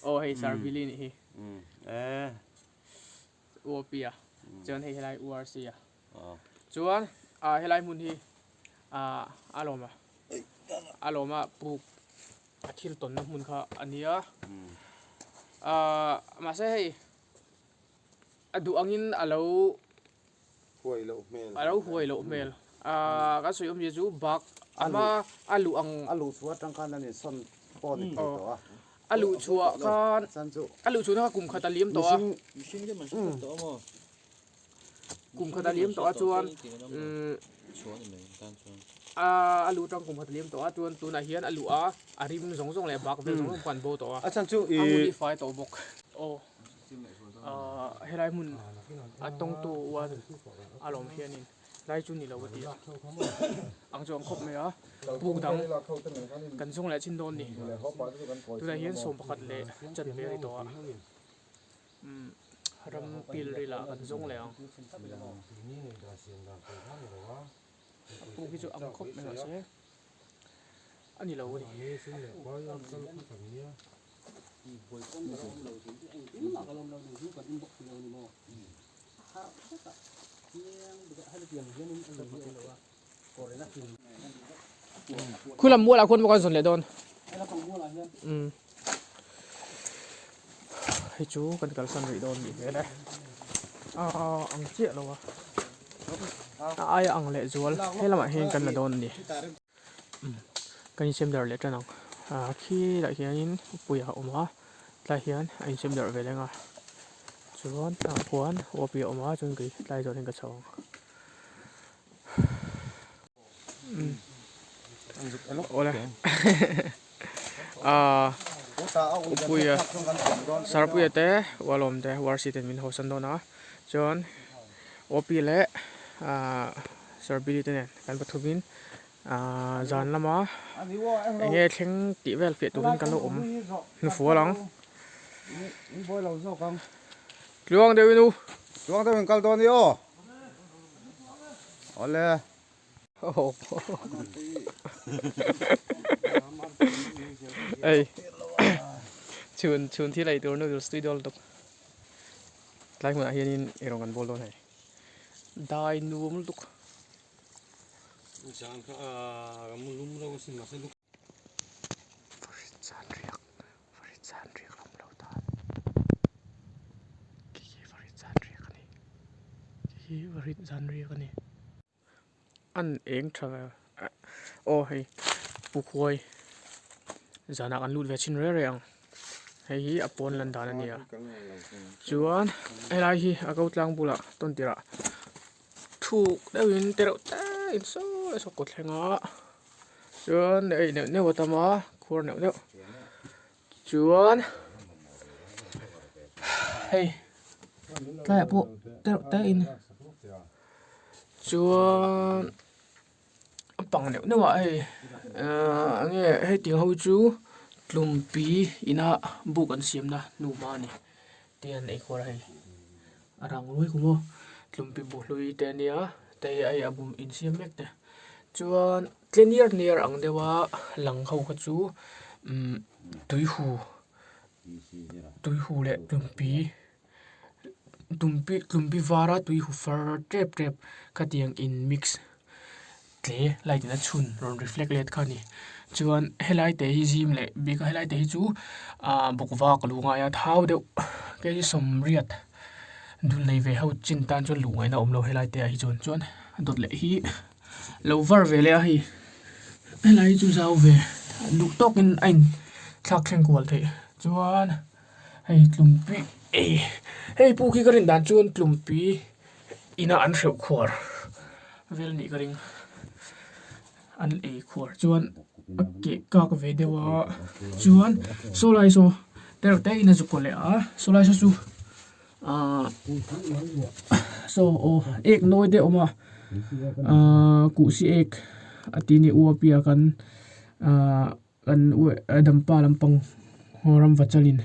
Aw hei Sir Billy nih hi. UOP a chuan hei helai URC a chuan ah helai hmun hi ah a lawm a a lawm a puk a thil tawnna hmun kha a nia ah mahse hei a duh angin a lo Huai loh hmel. A lo huai loh hmel. Aaa kan sawi awmzia chu bak a hma a luh ang. A luh chhuah atang khan an insawn pawh a ni thei tawh a. A luh chhuah khan a luh chhuahna kha kum khat a liam tawh a. Mihring te man hriat tawh a maw? Kum khat a liam tawh a chuan a luh atang kum khat a liam tawh a chuan tunah hian a luh a a rim zawng zawng leh bak vel zawng zawng pawh an bo tawh a. A chhan chu i. A hmun hi fai tawh bawk. Aw. Ahh helai hmun a tawngtu ual a lawm hianin lai chu ni lo a ti a ang chu ang khawp mai a buk dang kan zawng leh chin dawn a ni tunah hian sawm pakhat leh chanve a ni tawh a umm ram pil ril ah kan zawng leh ang a puk hi chu ang khawp mai mahse a ni lo a ni. Khulam mual ah khuan maw kan zawn leh dawn umm hei chu kan kalsan rih dawn nih hmel e aaa ang chiah lo a a aia ang leh zual helamah hian kan la dawn a ni. Kan insem darh leh tan ang ah khilaiah hianin puia a awm a tlaiah hian a insem darh ve leng a chuan tah khuan uapi a awm a chuan kei tlai zawh hian ka chho ang awle ah upuia sarpuia te ualawm te uarsi ten min hawsan dawn a chuan uapi leh ah sarbili te nen kan pathumin Ahh zan lama eng nge thleng tih vel fiah turin kan lo awm hnufual ang. Tluang deuh in u. Tluang deuh in kal dawn i aw. Awle. Ei chhun chhun thil ei tur noodles tui dawn lutuk. Tlai hmunah hianin eirawng kan bawl dawn hei. Dai nuam lutuk. An eng tha ve aw hei pukhuai zanah kan lut ve chhin reng reng ang hei hi a pawn lan dan a ni a chuan helai hi a ko tlang bulah tawn tirah. Thuk deuhin te reuh te in sawi saw kawt thleng a chuan ei neuh neuh a tam a khuar neuh neuh chuan hei tlaiah pawh te reuh te in chuan a pang neuh neuh ah hei ahh enge hei tiang ho chu tlumpi ina buk an siamna hnuhma a ni te an ei khuar a hei. A rang ruai kum aw tlumpi bu hlui te ania te hi hei a bum insiam mek te chuan tle niar niar ang deuha lang ho kha chu umm tuihu tuihu leh tlumpi tumpi tlumpi vara tuihu far tep tep khatiang in mix tle light in a chhun rawn reflect let kha a ni chuan helai te hi zim leh bik a helai te hi chu ahh bawkvak a lu ngai a thau deuh kei hi sawmriat dul nei ve ho chin tan chuan luh ngaihna a awm lo helai te ah hi chuan chuan a dawt leh hi lo var ve leh a hei helai hi chu zau ve duh tawkin a in thlak thleng kual theih chuan hei tlumpi hei puk hi ka rin dan chuan tlumpi ina an hreuh khuar vel anih ka ring an ei khuar chuan a keh kak ve deuh a chuan saw lai saw te reuh te in a zuk kaw leh a saw lai saw chu ahh saw aw ek nawi te a awm a ahh kuhsi ek a tih ni uap hi a kan ahh. Kan dampa lampang ram va chalin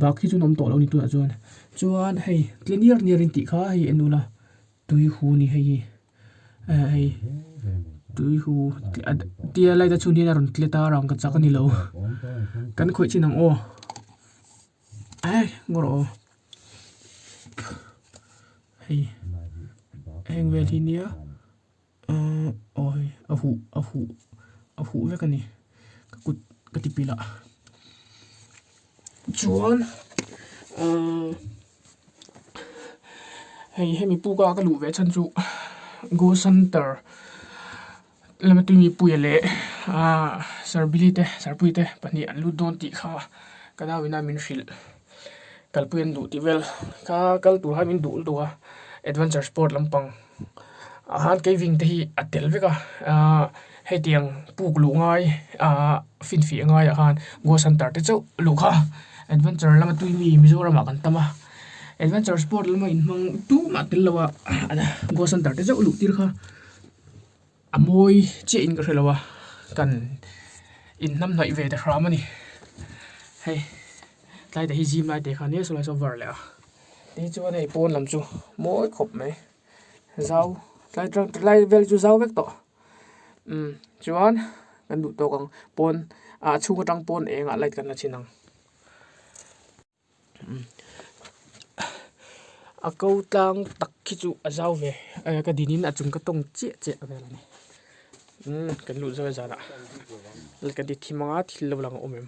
bak hi chu an awm tawh lo a ni tunah chuan chuan hei tle niar niar in tih kha hei en ula tui hu a ni hei hi eh hei tui hu tia light a chhun hian a rawn tle ta rang ka chak a ni lo kan khawih chin ang aw. Ai ngaw rawh aw hei heng vel hi nia ahh aw hei a huh a huh a huh vek a ni ka kut ka ti pilh a chuan ahh hei hemi puk a ka luh ve chhan chu ghost hunter lama tui mipuia leh ahh sir Billy te sarpui te pahnih an lut dawn tih kha ka nau ina min hrilh kalpui an duh tih vel kha kal tur khan min duh lutuk a adventure sport lampang ah khan caving te hi a tel vek a ahh hetiang puk luh ngai ahh finfiah ngai ah khan ghost hunter te chauh luh kha adventure lama tui mi Mizoram ah kan tam a adventure sport lama inhmang tumah tel lo a ghost hunter te chauh luh tir kha. A mawi chiah in ka hre lo a kan in hnam hnaih ve ta hram a ni hei tlai te hi zim lai te kha nia saw lai saw var leh a tin chuan hei pawn lam chu mawi khawp mai zau tlai tlai vel chu zau vek tawh umm chuan kan duh tawk ang pawn ah chhung atang pawn engah light kan la chhin ang. A ko tlang tak khi chu a zau ve ka din in a chung ka tawng chiah chiah vel a ni umm kan luh zawh zanah kan ti thim anga thil lo lang a awm em.